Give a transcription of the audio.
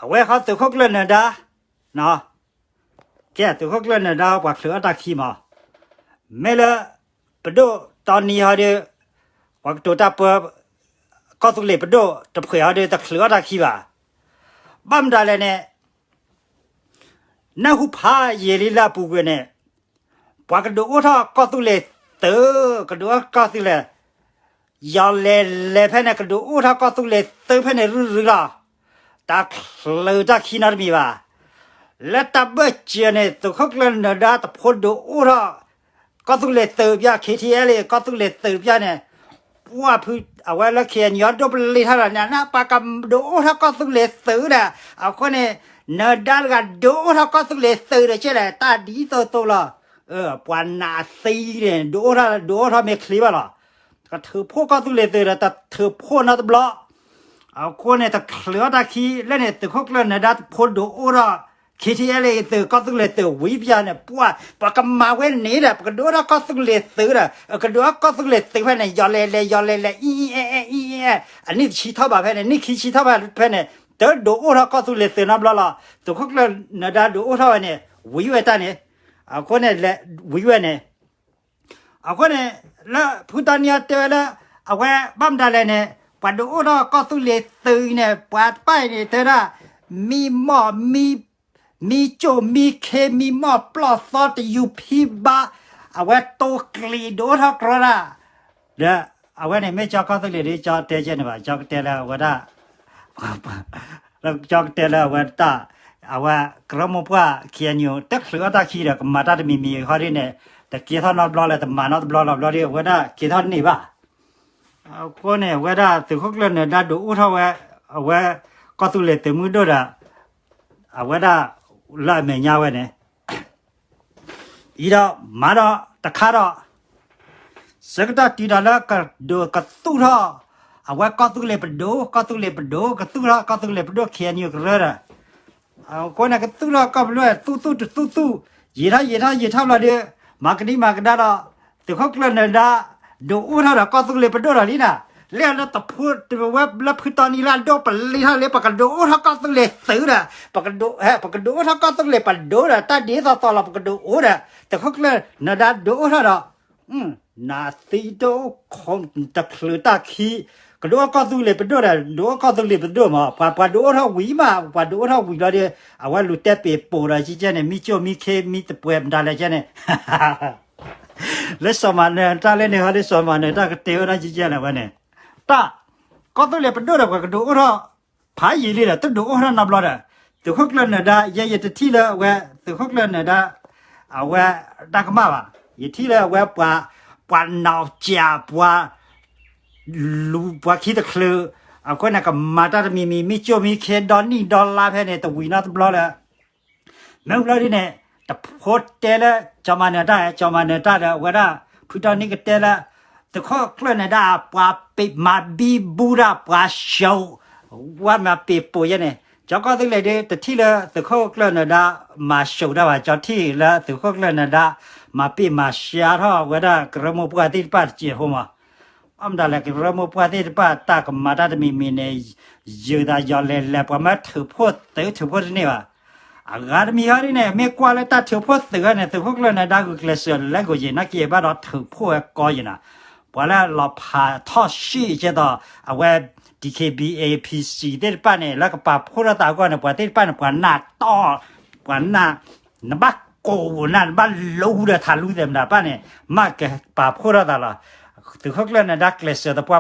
အဝဲဃီသုးခိၣ်ကျၢၢ်နၢၤဒါ, ကဲသုးခိၣ်ကျၢၢ်နၢၤဒါပှၤချုးအီၣ်တၢ်ခံမး, မ့ၢ်လၢ ပဒိၣ်တီနံဟီဒီး ပှၤကတိၤတၢ်ပၢ ကီၢ်သူလ့ၤပဒိၣ်တဖုဟီဒီး တချုးအီၣ်တၢ်ခံဘၣ်. ဘၣ်မတၤလဲၣ်န့ၣ် နၢ်ဟူဖးယံာ်လံလၢအပူၤကွံာ်န့ၣ် ပှၤကဒုးအိၣ်ထီၣ်ကီၢ်သူလ့ၤသုး, ကဒုးအိၣ်ကီၢ်သူလ့ၤ, ယီၤလဲၤလဲၤဖဲန့ၣ် ကဒုးအိၣ်ထီၣ်ကီၢ်သူလ့ၤသုးဖဲန့ၣ်ရုၢ်ရုၢ်လီၤ. တချုးတၢ်ခံနီတမံၤဘၣ်. လၢတၢ်ဘၢၣ်စၢၤန့ၣ် သုးခိၣ်ကျၢၢ်နၢၤဒါတဖိဒုးအိၣ်ထီၣ် ကီၢ်သူလ့ၤသုးပျၢ် ခ့ထံအဲလ့ ကီၢ်သူလ့ၤသုးပျၢ်န့ၣ် ပှၢ်ဖု အဝဲလၢ ခ့ၣ်အဲၣ်ယူၣ် အဒိၣ်ပလ့ၤထီၣ်ဒီးန့ၣ် ပှၤကဒုးအိၣ်ထီၣ်ကီၢ်သူလ့ၤသုးဒီး အဃိန့ၣ် နၢၤဒါတဂၤဒုးအိၣ်ထီၣ်ကီၢ်သူလ့ၤသုးဒီး ကဲလဲၣ် တၢ်ဒ်သိးသိးလီၤ. ပှၤနာ်သံန့ၣ် ဒုးအိၣ်ထီၣ် ဒုးအိၣ်ထီၣ်မ့ၢ်ချ့ဘၣ်လီၤ. ကထုးဖှိၣ်ကီၢ်သူလ့ၤသုးဒီး တထုးဖှိၣ်နီတဘျီ. အဃိန့ၣ် တချုးအီၣ်တၢ်ခံလၢန့ၣ် သုးခိၣ်ကျၢၢ်နၢၤဒါတဖိဒုးအိၣ်ထီၣ် ခ့ထံအဲလ့သုး ကီၢ်သူလ့ၤသုးဝံၤပျၢ်န့ၣ် ပှၢ် ပှၤကမၤဝဲန့ၣ်ဒီး ပကဒုးအိၣ်ထီၣ်ကီၢ်သူလ့ၤသုးဒီး ကဒုးအိၣ်ကီၢ်သူလ့ၤသုးဖဲန့ၣ် ယီၤလဲၤလဲၤ ယီၤလဲၤလဲၤ အံအံအဲအဲ အံအံအဲအဲ အနံၣ်တဆံထီၣ်ဘၣ်ဖဲန့ၣ် နံၣ်ခံဆံထီၣ်ဘၣ်ဖဲန့ၣ် တဒုးအိၣ်ထီၣ်ကီၢ်သူလ့ၤသုးနီတဘျီလီၤ. သုးခိၣ်ကျၢၢ်နၢၤဒါဒုးအိၣ်ထီၣ်ဝဲန့ၣ် ဝံၤဝဲတၢ်န့ၣ် အဃိန့ၣ် ဝံၤဝဲန့ၣ် အဃိန့ၣ် လၢဖုတီနံအတဲဝဲလၢ အဝဲဘၣ်မတၤလဲၣ်န့ၣ် ပှၤဒုးအိၣ်ထီၣ်ကီၢ်သူလ့ၤသုးအံၤန့ၣ် ပှၤတဖၣ်အံၤန့ၣ် တဲဒၣ် မံမီၢ် မံ မံကၠိၣ် မံခ့ မံမီၢ် ပျီၢ်သီ တယူၤဖံဘါ အဝဲတိကျံးဒုးအိၣ်ထီၣ်ကြီတၢ် ဒီးအဝဲန့ၣ်မ့ၢ်ကၠီကီၢ်သူလ့ၤဒီး ကၠီတဲကဲန့ၣ်ဘၣ် ကၠီကတဲလၢအဝဲဒၣ် ကၠီကတဲလၢအဝဲတၢ် အဝဲကရၢမိၢ်ပှၢ် ခ့ၣ်အဲၣ်ယူၣ် တချုးအီၣ်တၢ်ခံဒီး ကမၤတၢ်တမံၤမံၤဃီဒ်န့ၣ် တကဲထီၣ်နီတဘျီလၢၤ တမၤနီတဘျီလီၤ ဘျီဒ်အဝဲဒၣ်ကဲထီၣ်န့ၢ်ဘၣ်. အဃိန့ၣ် အဝဲဒၣ်သုးခိၣ်ကျၢၢ်နၢၤဒါဒုးအိၣ်ထီၣ်ဝဲ အဝဲကီၢ်သူလ့ၤသုးမုၢ်ဒိၣ်ဒီး အဝဲဒၣ်လၢအမဲာ်ညါဝဲန့ၣ် အံၤဒီးမၤဒီးတခါဒီး ဆၢကတီၢ်တုၤဒီးလၢကဒုးကသူၣ်ထီၣ် အဝဲကီၢ်သူလ့ၤပဒိၣ် ကီၢ်သူလ့ၤပဒိၣ် ကသူၣ်ထီၣ်ကီၢ်သူလ့ၤပဒိၣ် ခ့ၣ်အဲၣ်ယူၣ်ကရၢဒီး အဃိန့ၣ် ကသူၣ်ထီၣ်ကီၢ်ပဒိၣ် သူၣ်သူၣ်တသူၣ်သူၣ် ယံာ်ထီၣ်ယံာ်ထီၣ်ယံာ်ထီၣ်ဘျီဒီး မၤကဒံမၤကဒါဒီး သုးခိၣ်ကျၢၢ်နၢၤဒါ ဒုးအိၣ်ထီၣ်ဒီးကီၢ်သူလ့ၤပဒိၣ်ဒီးလံနၤ လၢလၢတဖိတဝဲလၢဖုတီနံလၢအဒိၣ်ပလ့ၤထီၣ်လၢ ပကဒုးအိၣ်ထီၣ်ကီၢ်သူလ့ၤသုးဒီး ပကဒုး ပကဒုးအိၣ်ထီၣ်ကီၢ်သူလ့ၤပဒိၣ်ဒီး တၢ်ဒ်သိးသိးလီၤ ပကဒုးအိၣ်ဒီး သုးခိၣ်ကျၢၢ်နၢၤဒါဒုးအိၣ်ထီၣ်ဒီး နသံတအိၣ်ခိး တချုးတၢ်ခံ ကဒုးအိၣ်ကီၢ်သူလ့ၤပဒိၣ်ဒီး ဒုးအိၣ်ကီၢ်သူလ့ၤပဒိၣ်မး ပှၤ ပှၤဒုးအိၣ်ထီၣ်ဝံၤမး ပှၤဒုးအိၣ်ထီၣ်ဝံၤလီၤဒီး အဝဲလူၤတဲပ့ၤပိာ်ဒီးကဲန့ၣ် မံကၠိၣ်မံခ့ မံသပှဲၤမတၤလဲၣ်ကဲန့ၣ် လၢစီၤမၤနၢၤတၢ်လၢန့ၣ်ဟီ လၢစီၤမၤနၢၤတၢ်ကတဲဝဲဒၣ်ကဲန့ၣ် အဝဲန့ၣ် တၢ် ကီၢ်သူလ့ၤပဒိၣ်ဒီး ပှၤကဒုးအိၣ်ထီၣ် ဖးယံာ်လံဒီး တဒုးအိၣ်ထီၣ်နီတဘျီဒီး သုးခိၣ်ကျၢၢ်နၢၤဒါ ယဲယတထံၣ်လၢအဝဲ သုးခိၣ်ကျၢၢ်နၢၤဒါ အဝဲ တၢ်ကမၣ်ဘၣ် ယထံၣ်လၢအဝဲပှၤ ပှၤနီၢ်ကၠး ပှၤ လူၤပှၤခံတချုး အဃိန့ၣ် ကမၤတၢ်တမံၤမံၤ မံကၠိၣ်မံခ့ ဒီနံၣ်ဒီလါဖဲန့ၣ် တဝံၤနီတဘျီလၢ မ့ၢ်ဘျီဒ်န့ၣ် တဖိတဲလၢ ကၠီၤမၤနၢၤတၢ် ကၠီၤမၤနၢၤတၢ်ဒီး အဝဲဒၣ် ဖုတီနံကတဲလၢ သုးခိၣ်ကျၢၢ်နၢၤဒါ ပှၤပ့ၤမၤဘံဘူတၢ် ပှၤၡိး ဝဲမၤပ့ၤပိာ်ယဲန့ၣ် ကၠီကီၢ်သူလ့ၤဒီး တထံၣ်လၢသုးခိၣ်ကျၢၢ်နၢၤဒါ မၤၡိးတၢ်ဘၣ် ကၠီထံၣ်လၢသုးခိၣ်ကျၢၢ်နၢၤဒါ မၤပ့ၤမၤၡါထီၣ်ဝဲဒၣ် ကရၢမိၢ်ပှၢ်သ့ၣ်တဖၣ်တစဲးဖိမး ဘၣ်မတၤလဲၣ် ကရၢမိၢ်ပှၢ်သ့ၣ်တဖၣ် တၢ်ကမၤတၢ်တမံၤမံၤန့ၣ် ယုာ်သးယီၤလဲၤလဲၤ ပှၤမၢထုးဖှိၣ်သုးထုးဖှိၣ်တန့ၢ်ဘၣ်. အဂၤတမံၤဟီဒ်န့ၣ် မ့ၢ်ကွၢ်လၢတၢ်ထုးဖှိၣ်သုးန့ၣ် သုးခိၣ်ကျၢၢ်နၢၤဒါဂုာ်ကျဲးစၢးလဲၤကိးယံာ် နာ်က့ဘၣ်ဒီးထုးဖှိၣ်ဝဲကီယံာ်နီၤ. ပှၤလၢလီၤဖးထီၣ်ရှံၣ်ကဲသိး အဝဲ ဒီး ခ့ၣ်ဘံၣ်အ့ၣ် ပီၣ်စံၣ် သ့ၣ်တဖၣ်န့ၣ် လၢကပာ်ဖှိၣ်ထီၣ်သးအဂီၢ်န့ၣ် ပှၤသ့ၣ်တဖၣ်န့ၣ် ပှၤနၢ်တီၢ် ပှၤနၢ် နဘၣ်ကိးနၢ် နဘၣ်လူဒီးထးလူသဲးမတၤတဖၣ်န့ၣ် မ့ၢ်ကပာ်ဖှိၣ်ထီၣ်သးလီၤ. သုးခိၣ်ကျၢၢ်နၢၤဒါကျဲးစၢးသပှၢ်